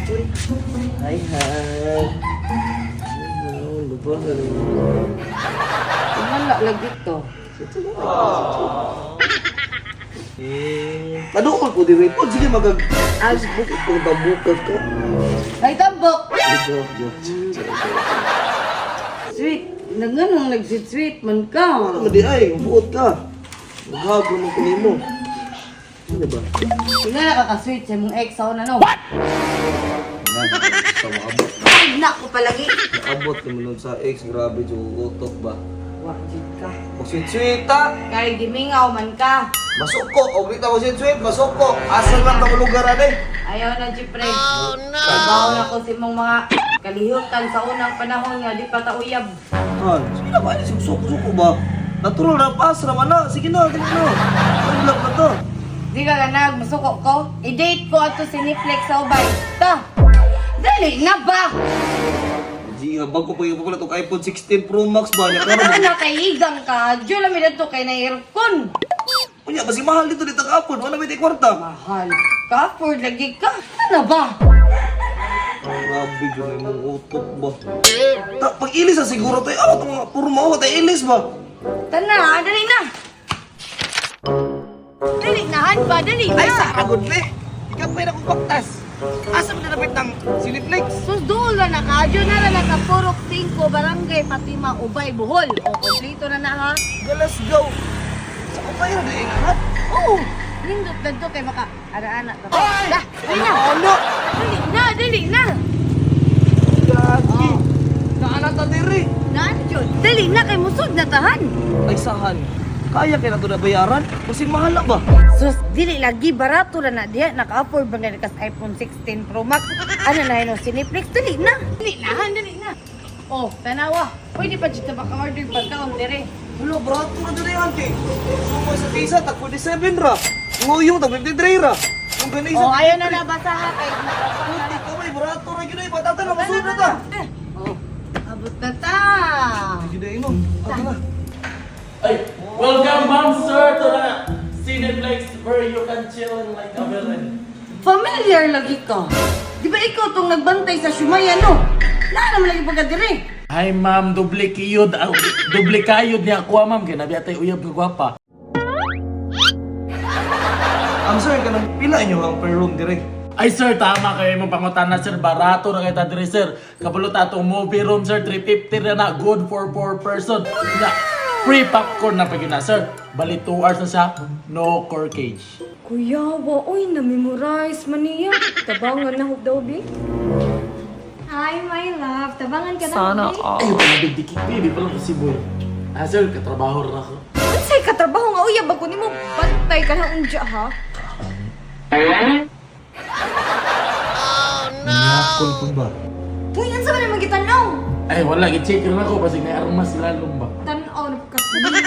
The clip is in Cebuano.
Hi, hi. Hello, lubang na rin. Wala lagi to. Eh, Paduol ko diri po. Sige, magag... Facebook itong tabukas ka. Ay, tambok! Eh, joke, joke, joke, joke, joke. Sweet. Nanganong nagsit-sweet man ka. Ano man di ay, buot ka. Maghag naman ko nimo. Ano ba? Tingnan nakaka-sweet sa mong ex sa una, no? Na, sa maabot. Ay, nako palagi. Naabot naman nun sa ex, grabe yung utok ba? Wa, jud ka. Mag-sweet-sweet ta! Kay gimingaw man ka. Masuko! O grita mo sweet-sweet, masuko! Asa lang tong lugar ane? Ayaw na, Jeffrey. Oh, no! Trabaho na ko sa imong mga kalihutan sa unang panahon nga di pa ta uyab. Han, sige na ba? Suko-suko ba? Natural na, pass naman na. Sige na, sige na. Ano lang na to? Di ka ganag, masuko ko. I-date ko ato si Netflix sa ubay. Ta! Dali na ba? Di nga, bago pa yung itong iPhone 16 Pro Max ba? Niya, karon Ano kay igang ka? Diyo lang mi kay na aircon. Unya, basi mahal dito dito kapon. Wala may kwarta. Mahal. Ka-afford lagi ka. Ano ba? Grabe yun ay mong utok ba? Ta, pag ilis na siguro tayo. Ako, itong mga puro mao, tayo ilis ba? Tana, dali na. Dali na, han ba? Dali na. Ay, sa agod le. Ikaw pa akong baktas. Asa mo nalapit ng Cineplex? Sus, doon na naka. Diyo na na naka Purok 5, Barangay Fatima, Ubay, Bohol. O, kompleto na na ha. Let's go. Sa kupay na din ha? Oo. Nindot na to kay maka ana-ana ta. Da, dali na. Ano? Dali na, dali na. Gagi. Naana ta diri. Naan jud. Dali na kay musod na tahan. Ay sahan. Kaya kay na to na bayaran? Kasi mahal na ba? Sus, dili lagi barato na na diha naka-afford ba nga kas iPhone 16 Pro Max. Ano na yun, Cineplex dali na. Dali na, han, dali na. Oh, tanawa. Pwede pa jud ta maka-order pagkaon dire. Wala, barato na diri han kay. Sumoy sa tisa, tag 47 ra. Nguyong tag 53 ra. Yung ganisa. Oh, ayaw na nabasa ha kay Puti ka may barato ra gyud ay patata na masud na ta. Oh, abot na ta. Gyud ay mo. Ato na. Ay, welcome ma'am sir to the Cineplex where you can chill like a villain. Familiar lagi ka. Di ba ikaw tong nagbantay sa Shumaya no? Naa naman lagi pagka dire. Hi ma'am, doble kiyod, ah, doble kayod niya ako ma'am kay nabi atay uyab nga gwapa. Ang sir kanang pila inyo ang per room dire. Ay sir, tama kayo imong pangutana sir, barato ra kay ta diri sir. Kabalo ta atong movie room sir, 350 ra na, good for 4 person. Na, free popcorn na pag yun na sir. Bali 2 hours na siya, no corkage. Kuya, wa oy, na-memorize man niya. Tabangan na hug daw, bi. Hi, my love. Tabangan ka na. Sana okay? Ay, wala bigdikit baby, palang isiboy. Ah sir, katrabaho ra ako. Unsay katrabaho nga uya bago nimo bantay ka na unja ha. Nakol po ba? Uy, unsa man naman gitanaw? Ay, wala, gi-check ra ako basig na armas sila lumba. Tan-aw na pagkasuli.